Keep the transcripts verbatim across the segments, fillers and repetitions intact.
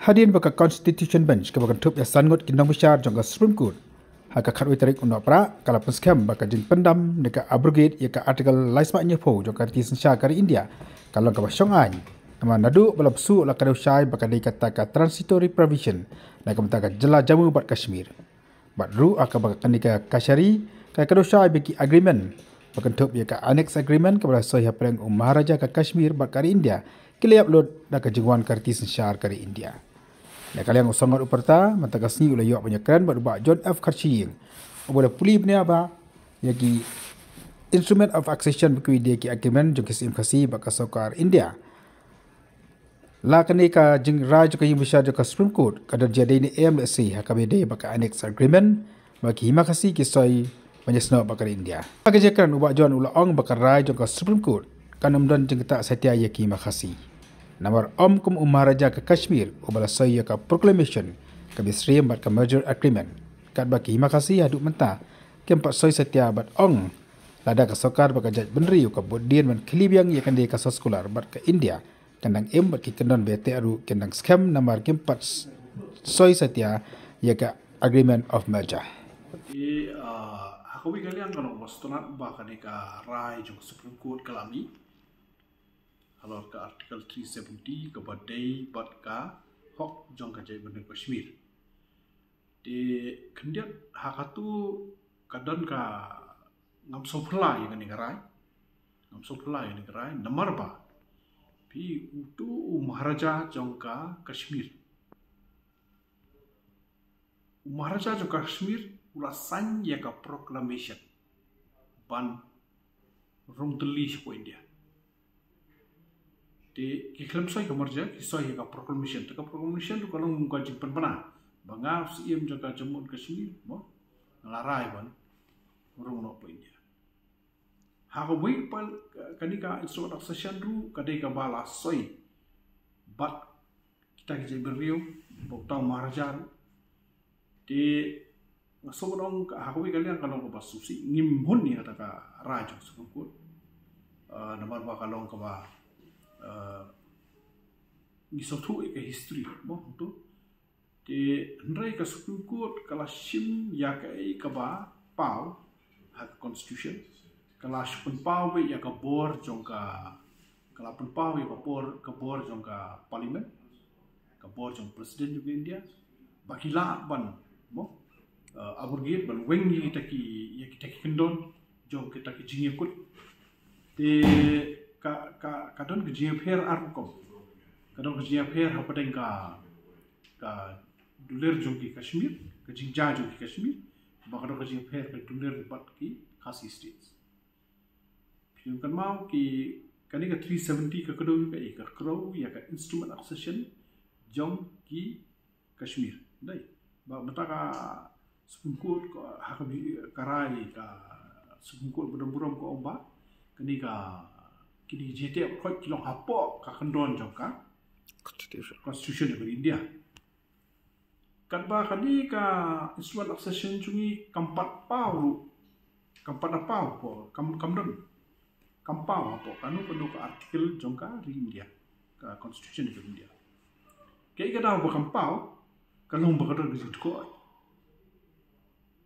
Hadien ba ka Constitution Bench kaba kynthup ïa san ngut ki nongbishar jong ka Supreme Court ha ka khatwei tarik u Nohprah ka la pynskhem ba ka jingpyndam ne ka abrogate ïa ka Article laismah hynñiewphew jong ka riti synshar ka ri India ka long kaba shong aiñ. Namar naduh ba la pynshai la ka dei shai ba ka dei kata ka transitory provision na ka bynta ka jylla Jammu bad Kashmir. Bad ruh ha kaba kane ka kashari ka ka dei shai ba ki agreement ba kynthup ïa ka Annex Agreement kaba la soi hapdeng u Maharaja ka Kashmir bad ka ri India ki la ïap lut da ka jingwan ka riti synshar ka ri India. Na ka liang u Sanghat u Pyrta mynta ka sngi u la ïoh ban ïakren bad u Bah John F Kharshiying uba la pule bniah ba ïa ki Instrument of Accession ba ki dei ki agreement jong ki Siem Khasi bad ka sorkar India. La kane ka jingrai jong ka ïing bishar jong ka Supreme Court ka don jingïadei ne em lehse ha kaba ïadei bad ka Annex Agreement ba ki Hima Khasi ki soi ban ïasnoh bad ka ri India. Ha ka jingkren u Bah John u la ong ba ka rai jong ka Supreme Court kan ym don jingktah satia ïa ki Hima Khasi. Namar ym kum u Maharaja ka Kashmir uba la soi ïa ka proclamation kaba ïasyriem bad ka merger agreement. Katba ki Hima Khasi haduh mynta kim pat soi satia bad ong lada ka sorkar bad ka jaitbynriew ka bud dien ban khlieh biang ïa kane ka soskular bad ka India kan dang im bad ki kyndon ba ïateh ruh kin dang skhem namar kim pat soi satia ïa ka Agreement of Merger. Te ha kawei ka liang ka long ba sngewtynnat ba kane ka rai jong ka Supreme Court ka la mih halor ka Article three seventy kaba dei bad ka hok jong ka jaitbynriew Kashmir. Te khyndiat ha katu ka don ka ngam sngewphylla ïa kane ka rai. Ngam sngewphylla ïa kane ka rai namar ba phi utu u Maharaja jong ka Kashmir. U Maharaja jong ka Kashmir u la sign ïa ka proclamation ban rung tylli sha ka India. Te ki khlem soi ka merger ki soi ïa ka proclamation. Te ka proclamation ruh ka long ka jingpynbna ba nga u Siem jong ka Jammu and Kashmir mo nga la rai ban rung noh ka India. Ha kawei pat kane ka Instrument of Accession ruh ka dei kaba la soi bad kita ki jaitbynriew bad uta u Maharaja ruh. Te nga sngewbha ong ha kawei ka liang ka long kaba sngewsih ngim hun ïa kata ka rai jong Supreme Court. Namar ba ka long kaba ngi sngewthuh ïa ka history mo tu. Te hynrei ka Supreme Court ka la shim ïa kaei kaba paw ha ka Constitution. Ka la shu pynpaw beit ïa ka bor jong ka, ka la pynpaw ïa ka bor, ka bor jong ka Parliament, ka bor jong President jong ka India ba ki lah ban mo abrogate ban weng ïa kita ki, ïa kita ki kyndon jong kita ki jingïakut. Te ka, ka, ka don ka jingïapher ar rukom. Ka don ka jingïapher hapdeng ka, ka dulir jong ki Kashmir, ka jingjia jong ki Kashmir, ba ka don ka jingïapher ka dulir bad ki Khasi States. Phi ïoh kynmaw ki kane ka three seventy ka kdew ka i ka kdew ïa ka Instrument of Accession jong ki Kashmir. Dei ba mynta ka Supreme Court ka ha ka bi ka rai ka Supreme Court ba don burom ka ong ba kane ka kine ki jingïateh khot ki long hapoh ka kyndon jong ka Constitution. Constitution jong ka India. Katba kane ka Instrument of Accession jong ngi kam pat paw ruh, kam pat paw hapoh, kam, kam don, kam paw hapoh kano kano ka article jong ka ri India, ka Constitution jong India. Kaei ka daw ba kam paw? Ka long ba ka don ka jingtkoh.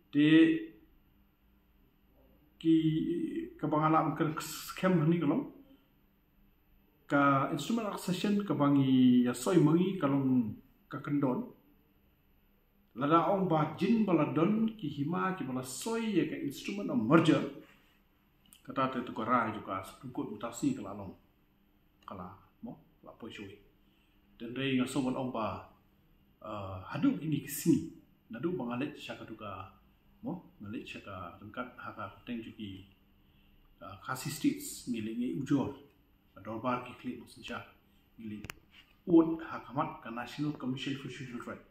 Te ki kaba nga lah ban kren skhem hangne ka long ka Instrument of Accession kaba ngi ïa soi ma ngi ka long ka kyndon. Lada ong ba jin ba la don ki hima kiba la soi ïa ka Instrument of Merger, kata te tu ka rai jong ka Supreme Court mynta sngi ka la long, ka la mo, ka la poi shuh. Te hynrei nga sngewbha ban ong ba haduh kine ki sngi, naduh ba nga leit sha katu ka mo, nga leit sha ka ryngkat ha ka kyrteng jong ki Khasi States, ngi leit ngi ujor ka dorbar ki khlieh nongsynshar, ngi leit ud ha khmat ka National Commission for Scheduled Tribe.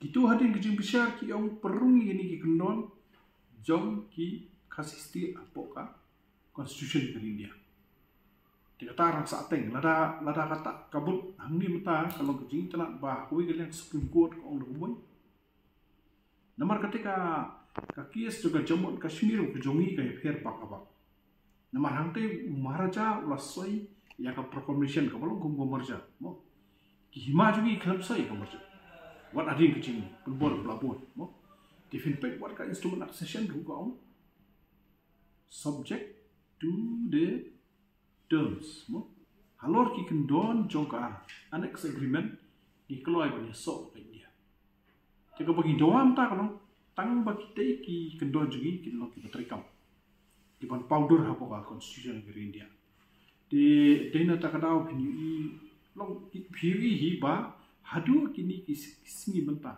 Kitu hadien ka jingbishar ki ong pynrung ïa kine ki kyndon jong ki Khasi State hapoh ka Constitution ka India. Te kata rang sa teng lada, lada kata ka bud hangne mynta ka long ka jingitynnad ba kawei ka liang Supreme Court ka ong da kumwei. Namar kata ka, ka case jong ka Jammu and Kashmir ka jong ngi ka ïapher bak ka bak. Namar hangtei u Maharaja u la soi ïa ka proclamation kaba long kum ka merger mo. Ki hima jong ngi khlem soi ka merger. Wat hadien ka jingpynbor ba la bun, mo. Te phin peit wat ka instrument accession ruh ka ong, subject to the terms, mo. Halor ki kyndon jong ka annex agreement, ngi kloi ban ïasoh ka India. Te kaba ngi dawa mynta ka long tang ba kitei ki kyndon jong ngi kin long kiba treikam, kiban pawdur hapoh ka constitution ka India. Te dei na kata ka daw phin ïohi, long phin ïohi hi ba haduh kine ki s-, ki sngi mynta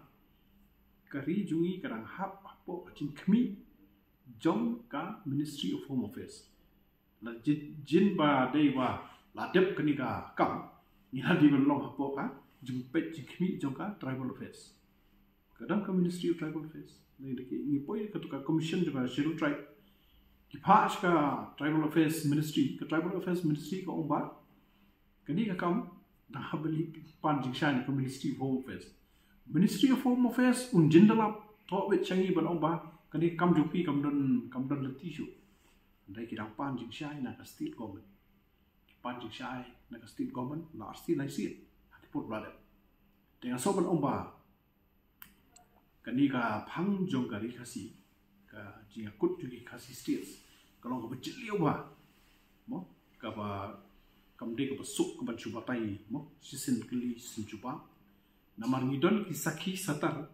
ka ri jong ngi ka dang hap hapoh ka jingkhmih jong ka Ministry of Home Affairs. La jin, jin ba dei ba la dep kane ka kam, ngi la dei ban long hapoh ka jingpeit jingkhmih jong ka Tribal Affairs. Ka dang ka Ministry of Tribal Affairs. Ngi dei ki, ngi poi ka tu ka commission jong ka Scheduled Tribe. Ki phah sha ka Tribal Affairs Ministry, ka Tribal Affairs Ministry ka ong ba kane ka kam dang hap ban leit pan jingshai na ka Ministry of Home Affairs. Ministry of Home Affairs un jin da lap thoh beit sha ngi ban ong ba kane ka kam jong phi kam don, kam don lynti shuh. Hynrei ki dang pan jingshai na ka state government. Ki pan jingshai na ka state government la ar sien lai sien ha ki por ba la dep. Te nga sngew ban ong ba kane ka phang jong ka Ri Khasi, ka jingïakut jong ki Khasi States, ka long kaba jylliew bha, mo, kaba kam dei kaba suk kaban shu batai, mo, shisien kylli shisien jubab. Namar ngi don ki sakhi satar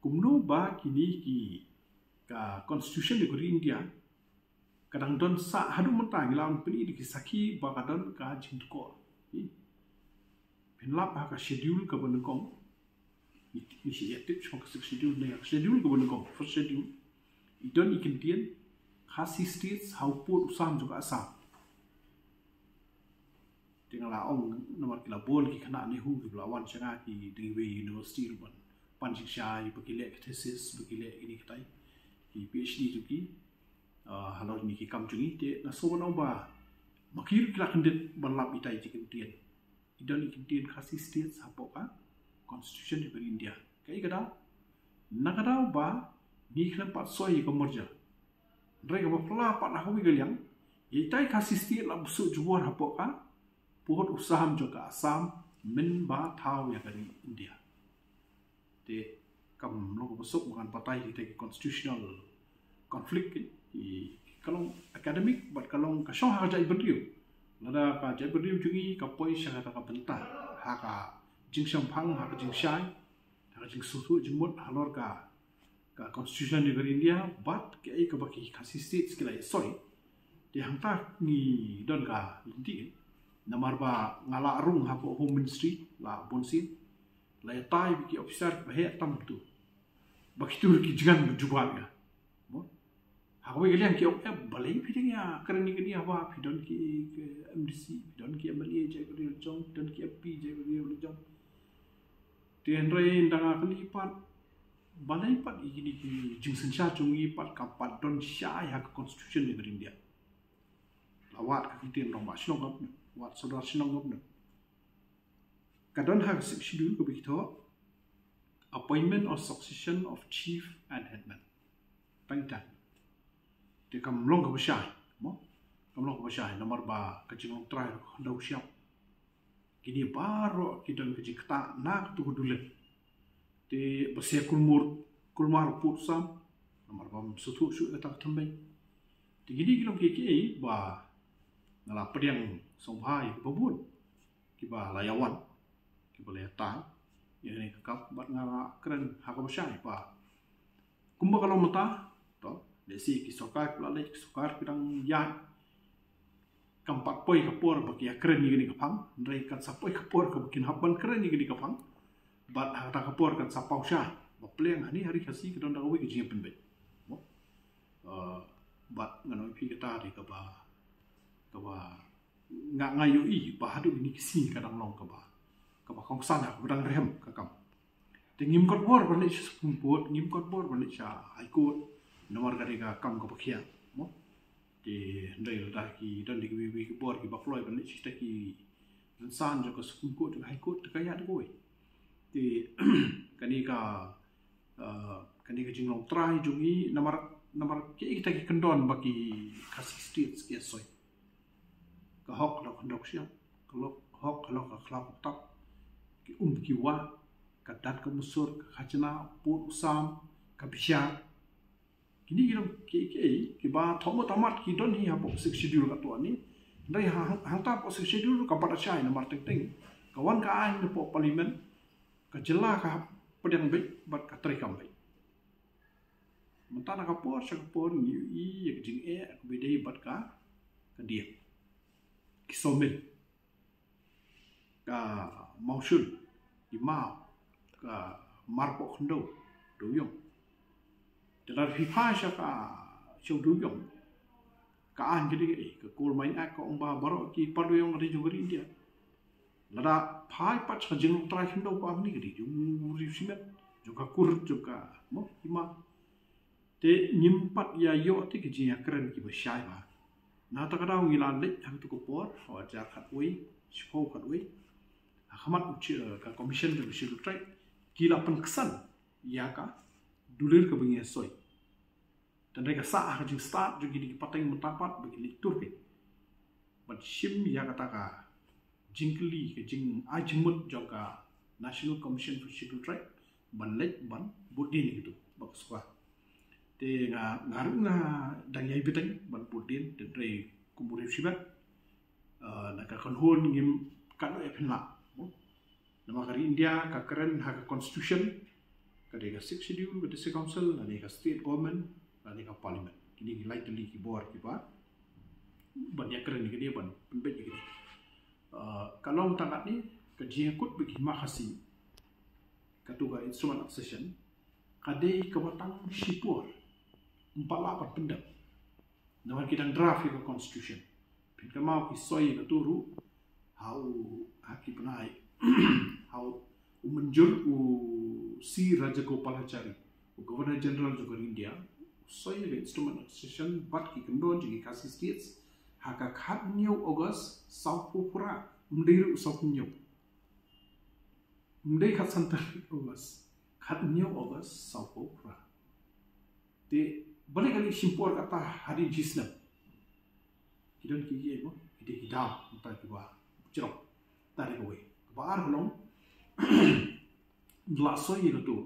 kumno ba kine ki, ka constitution jong ka ri India ka dang don sah haduh mynta, ngi la wan pyni da ki sakhi ba ka don ka jingtyrkhong. Phin lap ha ka schedule kaba nyngkong. Ngi, ngi shu ïa tip shuwa ka sixth schedule ne ka schedule kaba nyngkong, first schedule. I don i kyntien Khasi States ha u pud u sam jong ka Assam. Te nga la ong namar ki la bun ki khynnah NEHU kiba la wan sha nga ki dang iwei university ruh ban pan jingshai ba ki leh ki thesis, ba ki leh kine kitai ki PhD jong ki, ah, halor kine ki kam jong ngi. Te nga sngew ban ong ba ma ki ruh ki la kyndit ban lap itai i kyntien. I don i kyntien Khasi States hapoh ka constitution jong ka India. Kaei ka daw? Na ka daw ba ngi khlem pat soi ïa ka merger. Hynrei kaba phylla pat ha kawei ka liang, ïa itai Khasi State la buh suk jubor hapoh ka pud u sam jong ka Assam mynba thaw ïa ka ri India. Te kam long kaba suk ba ngan batai ïa itai ki constitutional conflict, ki, ka long academic bad ka long ka shong ha ka jaitbynriew. Lada ka jaitbynriew jong ngi ka poi sha kata ka bynta ha ka jingshemphang, ha ka jingshai, ha ka jingsngewthuh jingmut halor ka, ka constitution jong ka India bad kaei kaba ki Khasi States ki la ïa soi. Te hangta ngi don ka lynti, namar ba nga la rung hapoh Home Ministry la bun sien, la ïatai bad ki officer ba heh tam tu, ba kito ruh ki jngan ba jubab ïa. Mo? Ha kawei ka liang ki ong, eh, balei phi dang ïa kren ïa kane, haba phi don ki, ki MDC, phi don ki MLA jait bynriew la jong, phi don ki MP jait bynriew la jong. Te hynrei ynda nga kylli pat, balei pat ïa kine ki jingsynshar jong ngi pat kam pat don shai ha ka constitution jong ka India. La wad ka kyntien rangbah shnong governor, wad sordar shnong governor. Ka don ha ka sixth schedule kaba ki thoh, appointment or succession of chief and headman. Tang tang. Te kam long kaba shai, mo? Kam long kaba shai, namar ba ka jinglong trai ka khyndew shyiap. Kine baroh ki don ka jingktah na katu ka duleh. Te ba sha kulmur, kulmar pud sam, namar bym sngewthuh shuh ïa kata ka thymmei. Te kine ki long kiei kiei ba nga la pdiang sngewbha ïa kiba bun, kiba la ïa wan, kiba la ïa tai ïa kane ka kam, bad nga la kren ha kaba shai ba kumba ka long mynta, to, lehse ki sorkar kiba la leit, ki sorkar ki dang ïaid, kam pat poi ka por ba ki ïa kren ïa kane ka phang, hynrei kan sa poi ka por kaba kin hap ban kren ïa kane ka phang. Bad ha kata ka por kan sa paw shai ba pliang hangne ha Ri Khasi ka don da kawei ka jingïapynbeit. Mo? Eh, bad ngan ong ïa phi kata dei kaba, kaba nga, nga ïohi ba haduh kine ki sngi ka dang long kaba, kaba kongsan ha kaba dang rhem ka kam. Te ngim kot bor ban leit sha Supreme Court, ngim kot bor ban leit sha High Court, namar ka dei ka kam kaba khia, mo? Te hynrei lada ki don da kiwei kiwei ki bor kiba kloi ban leit sha kita ki rynsan jong ka Supreme Court, jong ka High Court, te ka ïaid da kawei. Te kane ka, eh, kane ka jinglong trai jong ngi, namar, namar kiei kita ki kyndon ba ki Khasi States ki ïa soi. Ka hok halor ka khyndew shyiap, ka hok halor ka khlaw ka tap, ki um ki wah, ka dat ka musur, ka khajna, pud u sam, ka bishar. Kine ki long ki, ki, kiba thoh mut amat ki don hi hapoh Sixth Schedule katto katne. Hynrei ha, hang, hangta hapoh Sixth Schedule ka bat shai namar teng teng ka wan ka aiñ hapoh Parliament, ka jylla ka hap pdiang beit bad ka treikam beit. Mynta na ka por sha ka por ngi ïohi ïa ka jingeh kaba dei bad ka, ka dieng, ki sawmill, ka mawshun, ki maw, ka marpoh khyndew, dewiong. Te lada phi phai sha ka, sha u dewiong, ka aiñ ka dei, eh, ka Coal Mine Act ka ong ba baroh ki par dewiong ka dei jong ka ri India. Lada phai pat sha ka jinglong trai khyndew pat hangne ka dei jong u riew shimet, jong ka kur, jong ka, mo, hima. Te ngim pat ïa ïoh te ki jingïakren kiba shai bha. Na kata ka daw ngi la leit ha kato ka por, ha u hajar khatwei, shiphew khatwei, ha khmat u chi-, ka Commission jong ka Scheduled Tribe, ki la pynksan ïa ka dulir kaba ngi ïa soi. Tang dei ka sah ha ka jingstad jong kine ki pateng mynta pat ba ki leit tur beit. Ban shim ïa kata ka jingkylli, ka jingai jingmut jong ka National Commission for Scheduled Tribe ban leit ban bud dien ïa kito ba ka sukar. Te nga, nga ruh nga dang ïai bteng ban bud dien, te hynrei kum u riew shimet, eh, na ka kynhun ngim katno ïa pynlah. Namar ka ri India ka kren ha ka Constitution, ka dei ka Sixth Schedule, ka District Council, lane ka State Government, lane ka Parliament. Kine ki lai tylli ki bor kiba ban ïakren ïa kine, ban pynbeit ïa kine. Ah, ka long tang katne, ka jingïakut bad ki Hima Khasi, kato ka Instrument Accession, ka dei kaba tang shipor, ym pat lah ban pyndep. Namar ki dang draft ïa ka Constitution. Phin kynmaw ki soi ïa kato ruh ha u, ha ki bnai, ha u mynjur u C Rajagopalachari, u Governor General jong ka India, u soi ïa ka Instrument Accession bad ki kyndon jong ki Khasi States ha ka khathynñiew August sawphew phra, ym dei ruh sawphew hynñiew. Ym dei khatsan tarik August, khathynñiew August sawphew phra. Te balei ka leit shim por kata hadien shi snem? Ki don ki, ki, mo, ki dei ki daw, mynta kiba jrong. Kata dei kawei. Kaba ar ka long, la soi ïa kato,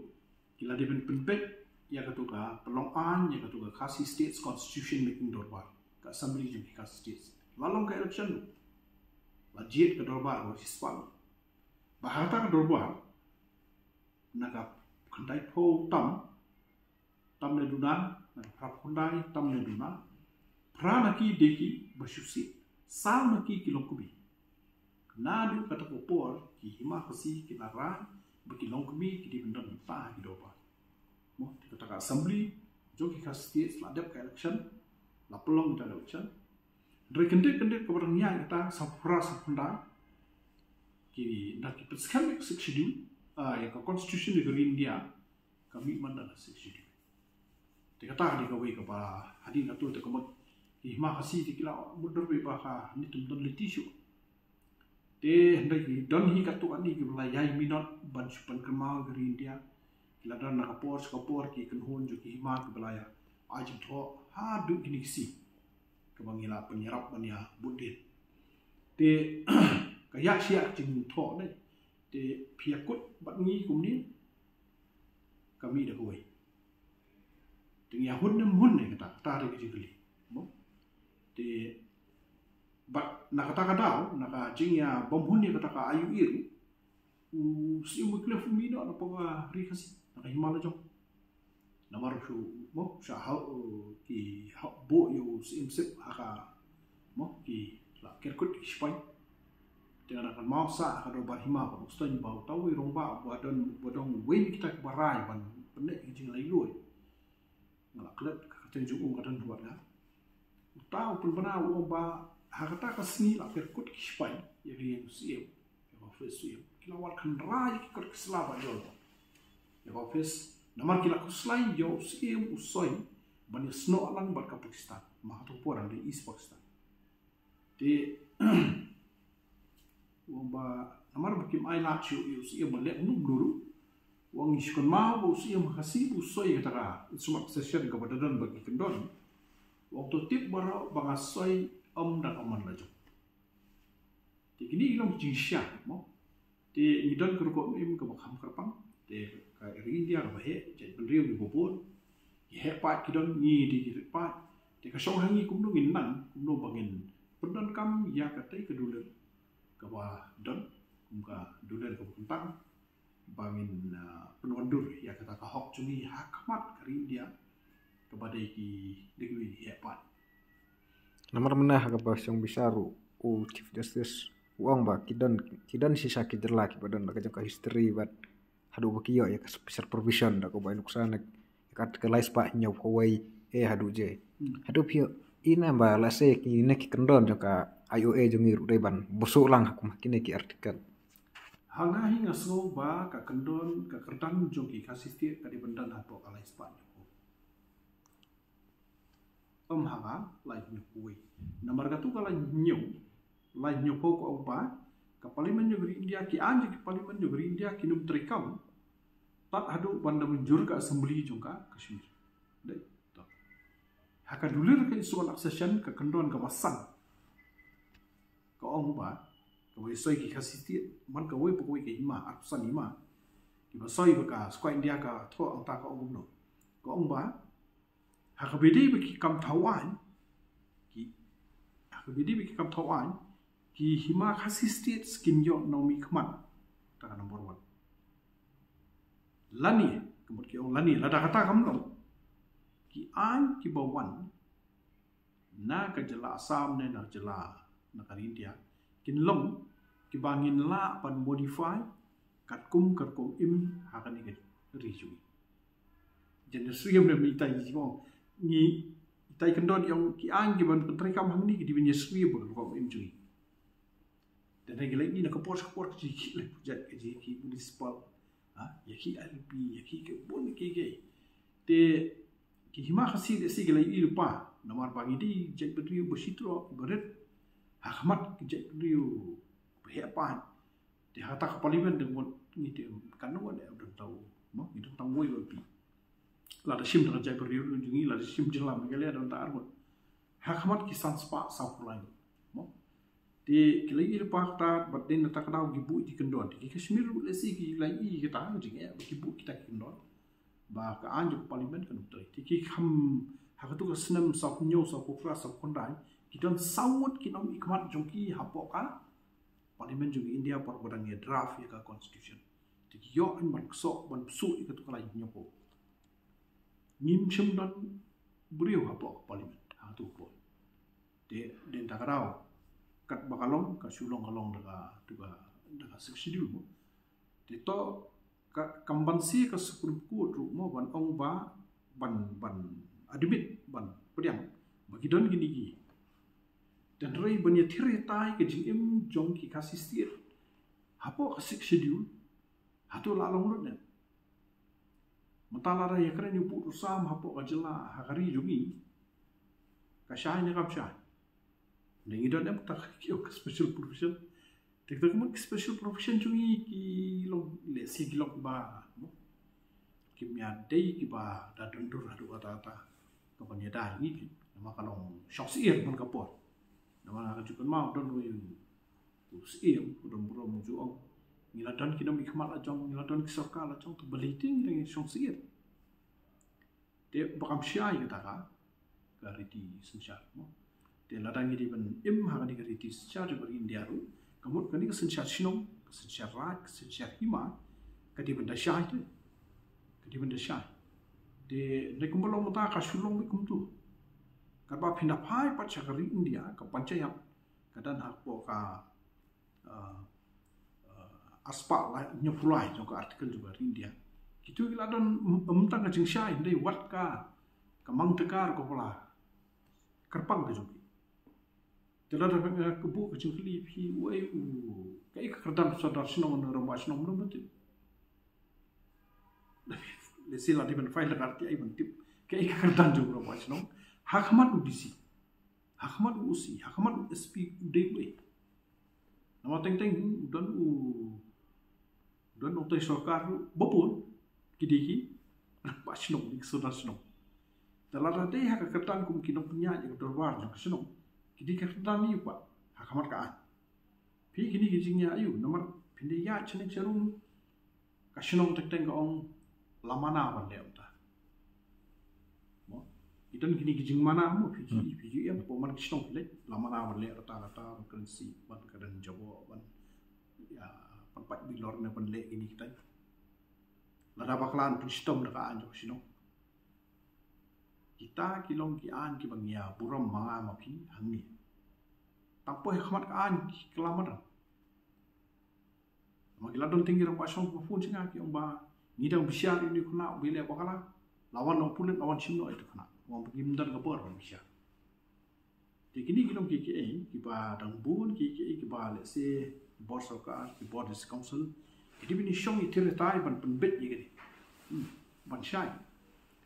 ki la dei ban pynbeit ïa kato ka pynlong aiñ, ïa kato ka Khasi States Constitution Making Dorbar, ka Assembly jong ki Khasi States. La long ka election ruh. La jied ka dorbar ruh shispah. Ba ha kata ka dorbar, na ka khyndaiphew tam, tam ne duna, na ka phraphew khyndai, tam ne duna, phra na ki dei kiba shu sih, saw na ki ki longkmie. Naduh kata ka por ki Hima Khasi ki la rai ba ki longkmie ki dei ban don bynta ha ki dorbar. Mo, te kata ka Assembly jong ki Khasi States la dep ka election, la pynlong ka election. Hynrei kyndit kyndit kaba dang ïaid kata, sawphew phra sawphew khyndai, ki, da ki pynskhem ïa ka Sixth Schedule, ah, ïa ka Constitution jong ka ri India, ka mih man da ka Sixth Schedule. Te kata ka dei kawei kaba hadien kato te ka mut ki Hima Khasi te ki la mutdur beit ba ka, hangne te ym don lynti shuh. Te hynrei ki don hi katto katne kiba la ïai minot ban shu pynkynmaw ïa ka ri India. Ki la don na ka por sha ka por ki kynhun jong ki Hima kiba la ïa ai jingthoh haduh kine ki sngi kaba ngi la pynïarap ban ïa bud dien. Te ka ïa shi ïa ka jingthoh ne, te phi ïakut bad ngi kumne, ka mih da kawei. Te ngi ïa hun ne ym hun ne, kata, kata dei ka jingkylli. Mo? Te bad na kata ka daw, na ka jingïa bym hun ïa kata ka I U A ruh, u Syiem Wycliffe u mih noh na poh ka Ri Khasi, na ka Hima la jong. Namar shu, mo, shu hap, uh, ki hap buh ïa u Syiem Sip ha ka, mo, ki la ker kut ki shipai. Te nga dang kynmaw sah ha ka dorbar hima, ba u Stanbah, uta uwei u rangbah ba don, ba don uwei na kita kiba rai ban pynneh ki jinglaitluid. Nga la klet ka kyrteng jong u, ka don bad nga. Uta u pynbna, u ong ba ha kata ka sngi la ker kut ki shipai ïa ka ïing u Syiem, ïa ka office u Syiem. Ki la wad khynra ïa ki kot ki sla ba jor ïa ka office. Namar ki la khuslai ïa u Syiem u soi ban ïasnoh lang bad ka Pakistan. Ma hato por dang dei East Pakistan. Te u ong ba namar ba kim ai lad shuh ïa u Syiem ban leh kumno kumno ruh. U ong ngi shu kynmaw ba u Syiem ha Khasi ba u soi ïa kata ka Instrument Accession kaba da don bad ki kyndon. U ong to tip baroh ba nga soi ym da ka mon la jong. Te kine ki long ki jingshisha, mo. Te ngi don ka rukom im kaba kham kyrpang. Te ka ri India kaba heh, jaitbynriew kiba bun, ki heh pat ki don, ngi dei ki rit pat. Te ka shong ha ngi kumno ngin nang, kumno ba ngin pyndonkam ïa katei ka dulir kaba don kum ka dulir kaba kyntang, ba ngin, ah, pynwandur ïa kata ka hok jong ngi ha khmat ka ri India kaba dei ki, dei kiwei ki heh pat. Namar mynne ha kaba shong bishar u, u Chief Justice u ong ba ki don, ki don shisha ki jylla kiba don la ka jong ka history bad haduh ba ki ïoh ïa ka special provision da kaba nuksa na ka article lai spah hynñiew phew wei A haduh J. Hmm. Haduh phi ïoh ina ba la se kine ki kyndon jong ka I O A jong ngi ruh dei ban bsuh lang ha kum kine ki article. Ha nga hi nga sngew ba ka kyndon, ka kyrdan jong ki Khasi State ka dei ban don hapoh ka lai spah hynñiew phew. Ym ha ka lai hynñiew phew wei. Namar katu ka lai hynñiew, lai hynñiew phew ka ong ba ka Parliament jong ka ri India, ki aiñ jong ki Parliament jong ka ri India kin ym treikam tad haduh ban da mynjur ka Assembly jong ka Kashmir. Dei to. Ha ka dulir ka Instrument of Accession ka kyndon kaba san ka ong ba kaba ïasoi ki Khasi State man kawei pa kawei ka hima, arphew san hima, kiba soi ba ka Squatter India ka thoh, ong ta ka ong kumno. Ka ong ba ha kaba ïadei bad ki kam thaw aiñ, ki, ha kaba ïadei bad ki kam thaw aiñ, ki hima Khasi State kin ïoh nongmihkhmat. Ta ka number one. Lane, ka mut ki ong lane, lada kata kam long, ki aiñ kiba wan na ka jylla Assam ne na ka jylla, na ka ri India, kin long kiba ngin lah ban modify katkum ka rukom im ha kane ka ri jong ngi. Jan ïasyriem ne ita i jong ngi, ita i kyndon ïong ki aiñ kiban pyntreikam hangne ki dei ban ïasyriem bad ka rukom im jong ngi. Te hynrei ki la ïohi na ka por sha ka por ki jingkit leh pujat ki jingkit municipal, ha, ïa ki I L P, ïa ki, ki bun ki, ki. Te ki hima Khasi State ki la ïohi lypa namar ba ngi dei jaitbynriew ba shitrok ba rit ha khmat ki jaitbynriew ba heh pat. Te ha kata ka Parliament dang mut ngi te kan nang wan, eh, dang tau, mo, ngi dang tang wei wei pi. Lada shim dang jaitbynriew jong ngi, lada shim jylla Meghalaya dang ta ar ngut. Ha khmat ki san spah saw phew lai ngut, mo. Te ki la ïohi lypa kata bad dei na kata ka daw ki buh ïa ki kyndon. Te ki Kashmir ruh lehse ki la ïohi kata ka jingeh ba ki buh kita ki kyndon ba ka aiñ jong ka Parliament kan ym trei. Te ki kham, ha katu ka snem saw phew hynñiew, saw phew phra, saw phew khyndai, ki don saw ngut ki nongmihkhmat jong ki hapoh ka Parliament jong ka India por ba dang ïa draft ïa ka Constitution. Te ki ïoh aiñ ban ksoh, ban bsuh ïa katu ka lai hynñiew phew. Ngim shym don briew hapoh ka Parliament ha katu ka por. Te dei na kata ka daw katba ka long, ka shu long, ka long da ka, da ka, da ka Sixth Schedule, mo. Te to ka, kam banse ka Supreme Court ruh, mo, ban ong ba, ban, ban admit, ban pdiang ba ki don kine ki. Te hynrei ban ïathir ïatai ka jingim jong ki Khasi State hapoh ka Sixth Schedule, hato la long lut ne? Mynta lada ïa kren ïa u buh u sam hapoh ka jylla, ha ka ri jong ngi, ka shai ne kam shai? Ngi don em kata ka, ka special provision? Te kata ka mut ka special provision jong ngi ki long, lehse ki long ba, mo, kim ïadei kiba da don dur haduh katta katta kaban ïada ïa ngi, namar ka long shong syier man ka por. Namar nga ju kynmaw don uwei u Syiem u don burom u ju ong, ngi la don ki nongmihkhmat la jong, ngi la don ki sorkar la jong, te balei te ngi dang shong syier? Te ba kam shai kata ka, ka riti synshar, mo. Te lada ngi dei ban im ha kane ka riti synshar jong ka ri India ruh, ka mut kane ka synshar shnong, ka synshar raij, ka synshar hima, ka dei ban da shai te. Ka dei ban da shai. Te ne kumba long mynta ka shu long beit kumto. Katba phin da phai pat sha ka ri India, ka panchayat ka don hapoh ka, ah, ah, ar spah lai hynñiew phew lai jong ka article jong ka ri India. Kito ki la don, ym, ym tang ka jingshai, hynrei wat ka, ka mang takar ka pala kyrpang ka jong ki. Te lada, eh, ka buh ka jingkylli phi, uei u, kaei ka kyrdan u sordar shnong, u rangbah shnong, mano mano tip? Lehse la dei ban file da ka R T I ban tip kaei ka kyrdan jong u rangbah shnong ha khmat u D C, ha khmat u O C, ha khmat u S P, u dei uei? Namar teng teng don u, don u tei sorkar ruh ba bun ki dei ki rangbah shnong, ki sordar shnong. Te lada dei ha ka kyrdan kum ki nongpynïaid ïa ka dorbar jong ka shnong, ki dei ka kyrdan aïu pat ha khmat ka aiñ? Phi, kine ki jingïa aïu? Namar phi Ynda ïa chyneng charum ka shnong teng teng ka ong la mana ban leh uta. Mo, i don kini ki jingmana mo, phi ki phi ju em po man ki shnong phi leh la mana ban leh rata rata ban kren si ban ka dan jabo ban ïa ban pat bilor ne ban leh kini kita. Lada bakla an pynshitom da ka aiñ jong ka shnong. Kita ki long ki aiñ kiba ngi ïa burom ma nga ma phi hangne. Tang poi ha khmat ka aiñ ki klam madan. Ma ki la don teng ki rangbah shnong ba phone sha nga ki ong ba ngi dang bishar ïa une u khynnah uba leh bakla. La wan noh pulit, la wan shim noh ïa u khynnah. Wan ba ngim don ka bor ban bishar. Te kine ki long kiei kiei kiba dang bun, kiei kiei kiba lehse bor sorkar, ki bor district council ki dei ban ïashong ïathir ïatai ban pynbeit ïa kine. Hmm, ban shai.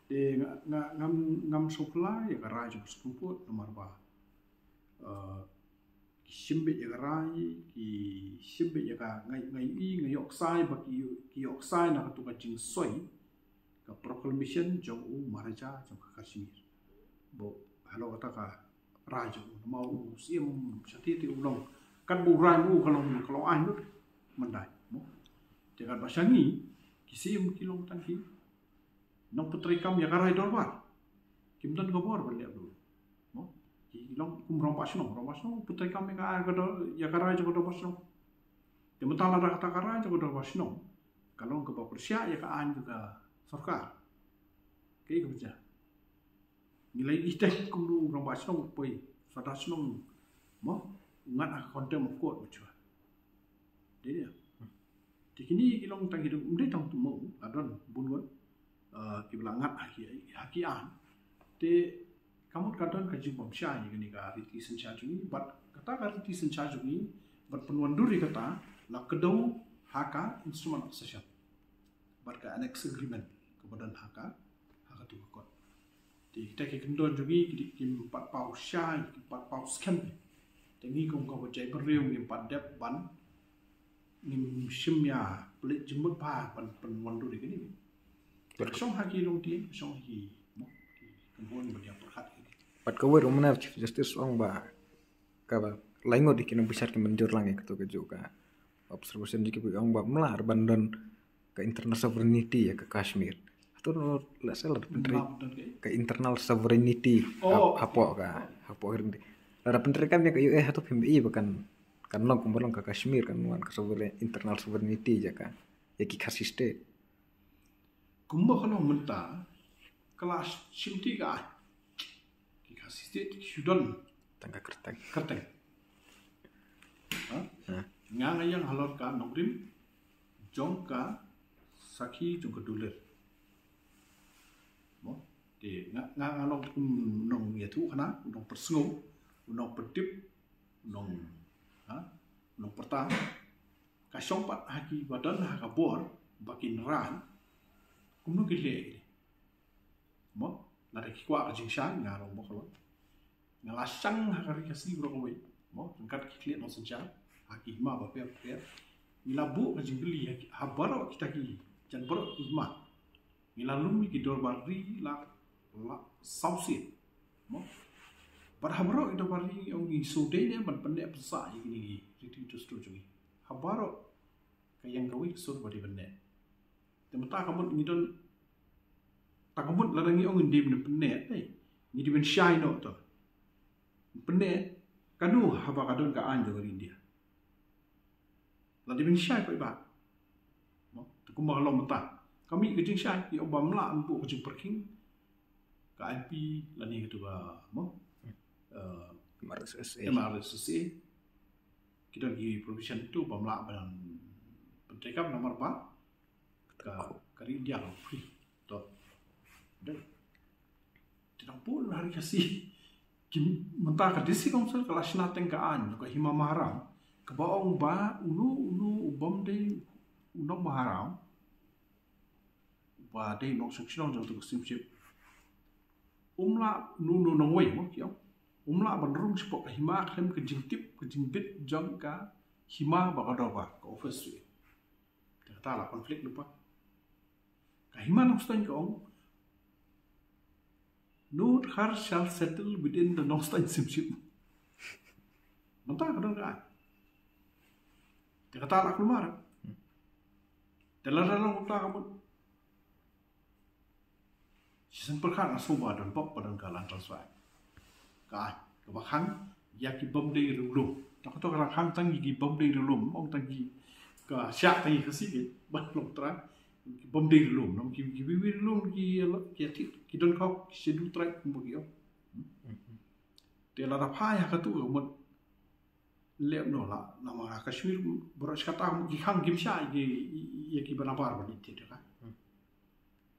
Te nga, nga, ngam, ngam sngewphylla ïa ka rai jong ka Supreme Court namar ba, eh, ki shim beit ïa ka rai, ki shim beit ïa ka, nga, nga ïohi, nga ïohsngew ba ki, ki ïohsngew na katu ka jingsoi ka proclamation jong u Maharaja jong ka Kashmir. Ba halor kata ka rai jong u, namar u Syiem Shanti te u long, katba u rai u ka long, ka long aiñ lut. Mynta mo, te katba sha ngi ki Syiem ki long tang ki nongpyntreikam ïa ka rai dorbar. Kim don ka bor ban leh bor. Mo, ki long kum rangbah shnong, rangbah shnong pyntreikam ïa ka, ïa ka dor-, ïa ka rai jong ka dorbar shnong. Te mynta lada kata ka rai jong ka dorbar shnong ka long kaba pyrshah ïa ka aiñ jong ka sorkar, kaei kaba jia? Ngi la ïohi te kumno u rangbah shnong u poi, u Sardar shnong mo, u ngat ha ka contempt of court mynshuwa. Dei ne? Te kine ki long tang ki dei, ym dei tang tu mo, la don bun ngut, eh, kiba la ngat ha ki, ha ki aiñ. Te ka mut ka don ka jingbymshai ïa kane ka riti synshar jong ngi, bad kata ka riti synshar jong ngi, bad pynwandur ïa kata la kdew ha ka instrument of accession bad ka annex agreement kaba don ha ka, ha katu ka kot. Te kita ki kyndon jong ngi ki dei kim pat paw shai, kim pat paw skhem. Te ngi kum ka jaitbynriew ngim pat dep ban, ngim shym ïa pynleit jingmut bha ban pynwandur ïa kine. Ka shong ha ki longthied, ka shong ha ki, mo, ki kynhun ban ïa pyrkhat ïa kine. Pat kawei ruh mynne Chief Justice u ong ba kaba lai ngut ki nongbishar ki mynjur lang ïa katu kajuh ka observation jong ki, ba ki ong ba ym lah ban don ka internal sovereignty ïa ka Kashmir. Hato lehse la pyntrei ka internal sovereignty hapoh ka, hapoh ka ri India. Lada pyntreikam ïa ka U A, hato phim ïohi ba kan, kan long kumba long ka Kashmir, kan wan ka sovereign, internal sovereignty ïa ka, ïa ki Khasi state. Kumba ka long mynta ka la shim ti ka, ki Khasi state ki shu don tang ka kyrteng, kyrteng. Ha? Nga, nga ïeng halor ka nongrim jong ka sakhi jong ka dulir. Mo, te nga, nga, nga long kum nongïathuhkhana, nongpyrsngew, nongpyntip, nong, ha, nongpyrta. Ka shong pat ha kiba don ha ka bor ba kin rai kumno ki leh. Mo, lada ki kwah ka jingshai, nga long bok long. Nga la shang ha ka ri Khasi baroh kawei. Mo, ryngkat ki khlieh nongsynshar ha ki hima bapher bapher. Ngi la buh ka jingkylli ha ki, ha baroh kita ki, jan baroh ki hima. Ngi la lum ïa ki dorbar ri la, la saw sien. Mo, bad ha baroh ki dorbar ri ngi ong ngi shu dei ne ban pynneh pynsah ïa kine ki riti dustur jong ngi. Ha baroh ka ïeng kawei ka sur ba dei ban neh. Te mynta ka mut ngi don, ta ka mut lada ngi ong ngi dei ban pynneh, eh, ngi dei ban shai noh to. Pynneh kano haba ka don ka aiñ jong ka ri India? La dei ban shai paidbah. Mo, te kumba ka long mynta ka mih ka jingshai, ki ong ba ym lah ban buh ka jingpyrkhing ka I P lane katu ka, mo, eh, M R S S A. M R S S A. Ki don ki provision tu ba ym lah ban pyntreikam namar ba ka, ka ri India ka free. To. Dei. Te nang pun ha ri Khasi. Ki mynta ka District Council ka la shna teng ka aiñ, ka Hima Maharam, kaba ong ba uno uno u bym dei u nong Maharam, ba dei nongshong shnong jong tu ka Siem Ship, um lah, uno uno nongwei mo ki ong, um lah ban rung shapoh ka hima khlem ka jingtip, ka jingbit jong ka hima ba ka dorbar, ka office. Te kata la conflict lypa. Ka Hima Nongstoiñ ka ong, "No Dkhar shall settle within the Nongstoiñ Siem Ship." Mynta ka don ka aiñ. Te kata la kulmar. Te lada long kumta ka mut, shisien pyrkhat nga sngew ba don pop ba don ka land transfer. Ka, kaba khang ïa ki bym dei riewlum. Ta ka to ka khang tang ki bym dei riewlum, ong tang ki ka shah tang ki Khasi ki ban long trai. Ki bym dei riewlum, nang ki, ki bym dei riewlum ki, ki, ki don khok ki shu du trai kumba ki ong. Te lada phai ha katu ka mut leh noh la, namar ha Kashmir baroh shi katta ki khang kim shah ïa ki, ïa ki ba nabar ban ïa thied ka.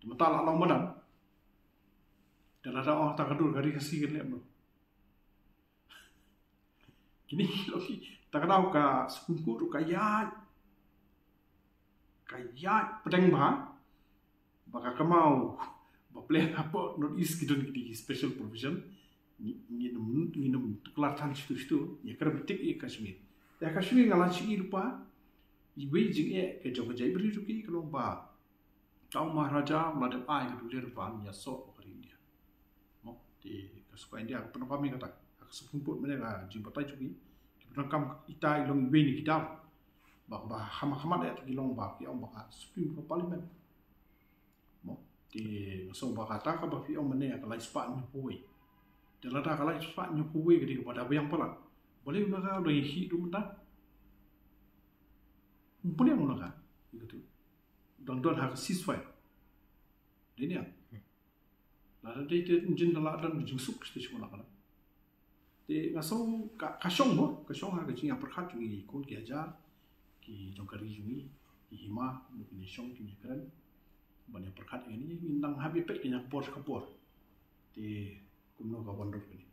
Te mynta la long madan. Te lada ong ta ka dur ka ri Khasi kan leh noh. Kine ki long ki, ta ka daw ka Supreme Court ruh ka ïaid, ka ïaid pdeng bha ba ka kynmaw ba pdeng hapoh North East ki don ki special provision. Ngi, ngin ym, ngin ym tuklar than shitu shitu, ngi kyrpad tik ïa Kashmir. Ïa Kashmir nga la shu i lypa, iwei jingeh ka jong ka jaitbynriew jong ki ka long ba ka u Maharaja u la dep ai ka dulir ban ïasoh ka ri India. Mo, te ka sorkar India ka pynpaw ïa kata ha ka Supreme Court, mynne ka jingbatai jong ki, ki pyndonkam ita i long iwei na ki daw ba, ba ha khmat khmat ïa ki long ba ki ong ba ka Supreme ka Parliament. Mo, te nga sngew ba kata kaba phi ong mynne ka lai spah hynñiewphew wei. Te lada ka lai spah hynñiewphew wei ka dei kaba da biang palat, balei u Naga u dang ïakhih ruh mynta? Ym pynïap u Naga ïa katu. Dang don ha ka ceasefire. Dei ne em? Lada dei te jin da la don jingsuk station la ka. Te nga sngew ka, ka shong mo, ka shong ha ka jingïapyrkhat jong ngi khun ki hajar ki jong ka ri jong ngi, ki hima, ki nongshong, ki nongkren ban ïapyrkhat ïa ngi, ngi nang hap ïa peit ka ïa ka por ka por. Te kumno ka wan ruh kane.